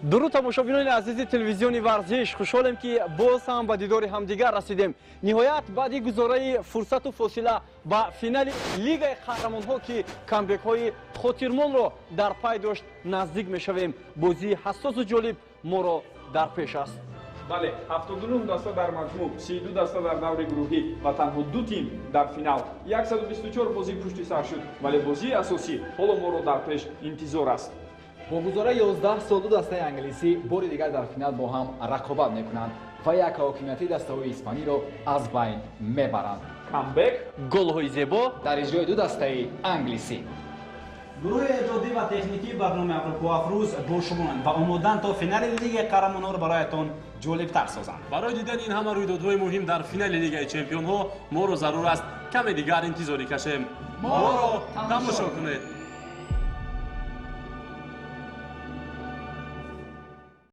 Дуруд, тамошобинони азизи Телевизиони Варзиш! Хушҳолем, ки боз ҳам ба дидори ҳамдигар расидем. Ниҳоят, баъди гузораи фурсату фосила ба финали Лигаи Қаҳрамонҳо, ки камбекҳои хотирмонро дар пай дошт, наздик мешавем. Бозии ҳассосу ҷолиб моро дар пеш аст. Бале, 79 даста дар маҷмӯъ, 32 даста дар даври гурӯҳӣ ва танҳо ду тим дар финал. 124 бозӣ пушти сар шуд, вале бозии асосӣ ҳоло моро дар пеш интизор аст. Бо гузораи 11 сол ду дастаи англисӣ бори дигар дар финал бо ҳам рақобат мекунанд ва як ҳокимияти дастаҳои испаниро аз байн мебаранд. Камбек, голҳои зебо дар иҷрои ду дастаи англисӣ. Гурӯҳи эҷодӣ ва техникии барномаи Аврупоафрӯз бо шумоанд ва омоданд, то финали Лигаи Қаҳрамонҳоро бароятон ҷолибтар созанд. Барои дидани ин ҳама рӯйдодҳои муҳим дар финали Лигаи Чемпионҳо моро зарур аст каме дигар интизорӣ кашем. Моро тамошо кунед.